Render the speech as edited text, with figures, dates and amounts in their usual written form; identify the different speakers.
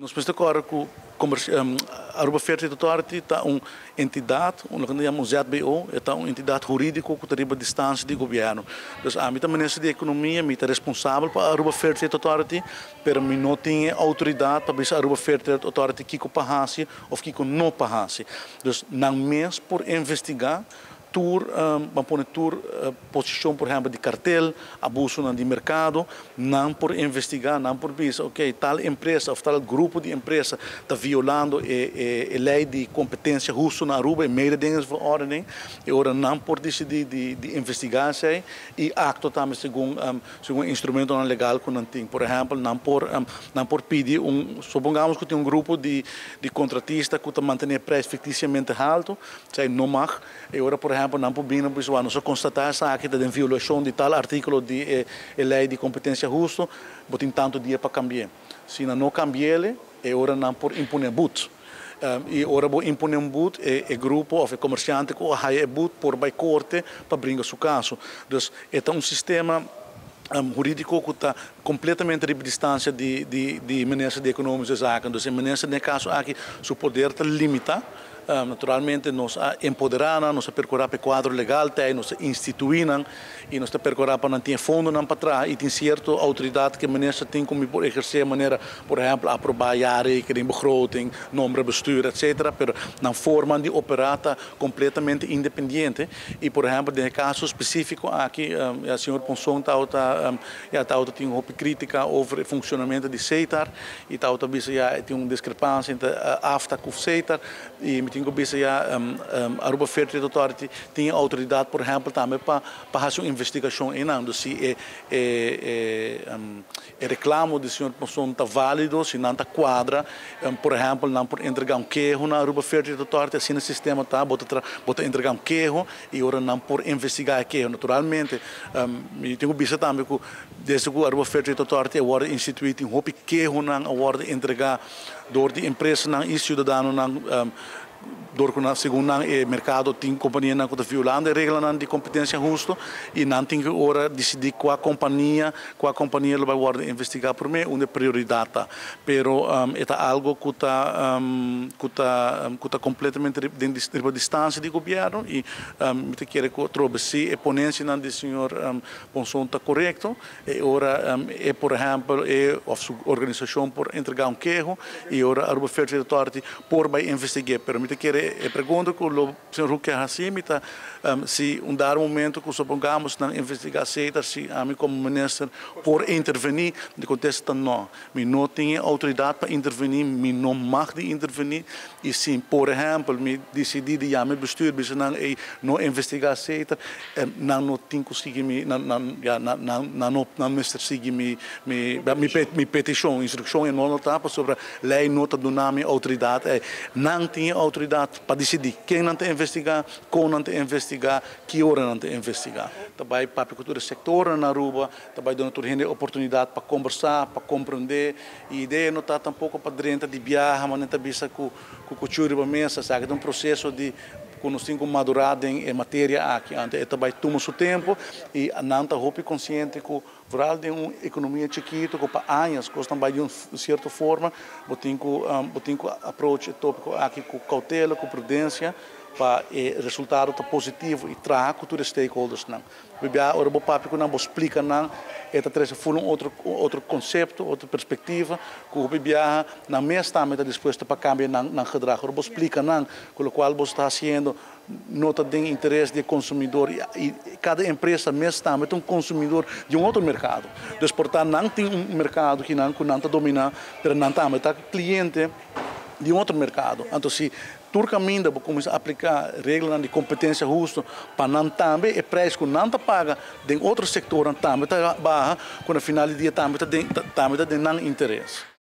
Speaker 1: Nos mester corda cu Aruba Fair Trade Authority ta un entidad, loke nan yama un ZBO, e ta un entidad huridico cu ta riba distancia di gobierno. Dus ami ta minister di Economia, mi ta responsabel pa Aruba Fair Trade Authority, pero mi no tin e autoridad pa bisa Aruba Fair Trade Authority kico pa haci of kico no pa haci. Dus nan mes por investiga tur, ban pone tur posicion, por ehempel, di cartel, abusonan di mercado, nan por investiga, nan por bisa, ok, tal empresa of tal grupo di empresa ta violando e ley di competencia husto na Aruba, e mededingingsverordening, y ora nan por dicidi di investiga esey y actua tambe segun instrumentonan legal cu nan tin. Por ehempel, nan por pidi un, supongamos cu tin un grupo di contratista cu ta mantene prijs ficticiamente halto, esey no mag, y ora, por ehempel, nan por bin bisa, nos a constata esaki ta den violacion di tal articulo di e ley di competencia husto, bo tin tanto dia pa cambia. Si nan no cambia, e ora nan por impone boet. Y ora bo impone un boet, e grupo of e comerciante cu haya e boet por bay corte pa bringa su caso. Dus e ta un sistema huridico cu ta completamente riba distancia di minister di Economische Zaken. Dus e minister den caso aki su poder ta limita. Naturalmente nos a empodera, nos a percura pa cuadro legal, te nos a institui y nos ta percura pa nan tin fondonan pa traha y tin cierto autoridad cu e minister tin como por eherce manera, por ehempel, aproba jaarrekening, begroting, nombra bestuur, etc. Pero nan forma di opera ta completamente independiente y, por ehempel, den caso specifico aki, e señor Ponson ta, ja, ta tin un critica over e funcionamento di Setar y ta bisa, ja, tin un discrepancia entre AFTA cu Setar y mi tin cu bisa, ja, Aruba Fair Trade Authority tin autoridad, por ehempel, tambe pa haci un investigacion y si e reclamo di señor Ponson ta valido, si nan ta cuadra, por ehempel, nan por entrega un keho na Aruba Fair Trade Authority, asina e sistema ta, bo ta entrega un keho y ora nan por investiga e keho. Naturalmente, mi tin cu bisa tambe cu desde cu Aruba Fair Trade Authority a wordo institui, tin hopi kehonan a wordo entrega door di empresanan y ciudadanonan, door cu segun nan e mercado tin companianan cu ta violando e reglanan di competencia husto y nan tin cu ora dicidi cua compania lo bay wordo investiga prome, unda prioridad ta. Pero ta algo cu ta completamente den distancia di gobierno y mi ta kere cu trobe si e ponencianan di señor Ponson ta corecto y ora e, por ehempel, e of su organisacion por entrega un keho y ora Aruba Fair Trade Authority por bay investiga. Pero mi ta kere e pregunta cu e señor Hoek haci mi ta si un dado momento cu supongamos nan investiga si ami como minister por interveni, e contesta no. Mi no tin autoridad pa interveni, mi no mag di interveni y si, por ehempel, mi dicidi di yama bestuur bisa nan e no investiga Setar, nan no tin cu sigui mi, nan nan ja, nan nan nan no nan mester sigui mi peticion, instruccion e no ta sobre ley no ta duna mi autoridad. Nan tin autoridad pa dicidi ken nan ta investiga, con nan ta investiga, ki ora nan ta investiga. Tambe pa tur sector na Aruba, tambe duna tur hende oportunidad pa combersa, pa comprende. E idea no ta tampoco pa drenta di biaha, mas ta bisa cu cuchiu riba mesa, sabi, un proceso di cu nos tin cu madura den materia aki. Anto, e tambe tuma su tempo y nan ta hopi consciente cu vooral den un economia chikito, cu pa aña cos tambe di un cierto forma, bo tin cu approach e topico aki cu cautela, cu prudencia, pa e resultado ta positivo y traha cu tur stakeholdersnan. Bibia ora bo papia cu nan, bo explica nan, e ta trece full un otro concepto, otro perspectiva, cu bibia nan mes tambe ta dispuesto pa cambia nan gedrag. Ora bo explica nan, cu locual bo ta haciendo no ta den interes di consumidor y cada empresa mes tambe ta un consumidor di un otro mercado. Dus, por tanto, nan tin un mercado cu nan ta domina, pero nan tambe ta cliente di un otro mercado. Anto, si tur caminda bo cuminsa aplica regla di competencia husto pa nan tambe e prijs cu nan ta paga den otro sector tambe ta baha, cu na final di dia tambe ta den nan interes.